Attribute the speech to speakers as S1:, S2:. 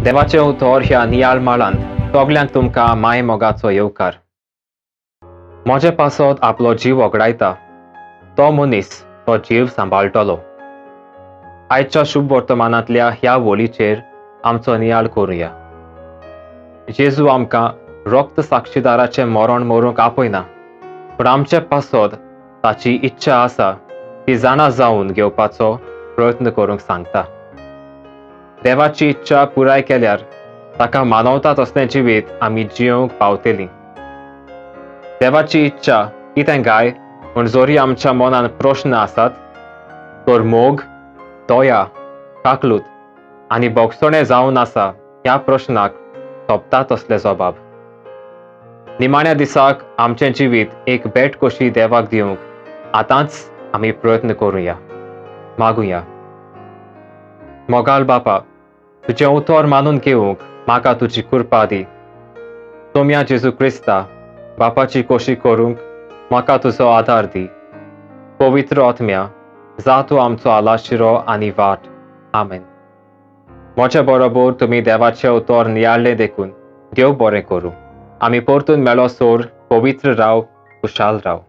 S1: देवाचें उतर ह्या नियाळ माळांत सगल्यांक तुमकां माय मोगाचो येवकार. म्हजे पासत आपलो जीव वगडायता तो मनीस तो जीव सांबाळटलो. आयच्या शुभ वर्तमानांतल्या ह्या वळीचेर आमचो नियाळ करुया. जेजू आमकां रक्त साक्षीदाराचें मरण मरूंक आपयना, पूण आमचे पासत ताची इच्छा आसा ती जाणा जावन घेवपाचो प्रयत्न करूंक सांगता. देवाची इच्छा पुराय केल्यार ताका मानवता तसलें जिवीत आमी जियोंक पावतलीं. देवाची इच्छा कितें गाय म्हूण जरी आमच्या मनान प्रश्न आसात तर मोग, दया, काकलूत आनी भोगसणें जावन आसा ह्या प्रश्नाक सोबता तसले जबाब. निमाण्या दिसाक आमचें जिवीत एक भेट कशी देवाक दिवंक आतांच आमी प्रयत्न करुया. मागुया. मोगाल बापा, तुजें उतर मानून घेवंक म्हाका तुजी कृपा दी. सोम्या जेजू क्रिस्ता बापाची कोशी करूंक म्हाका तुजो आदार दी. पवित्र आत्म्या, जा तूं आमचो आलाशिरो आनी वाट. आमेन. म्हजे बरोबर तुमी देवाचें उतर नियाळ्ळें देखून देव बरें करूं. आमी परतून मेळो सोर. पवित्र राव, खुशाल राव.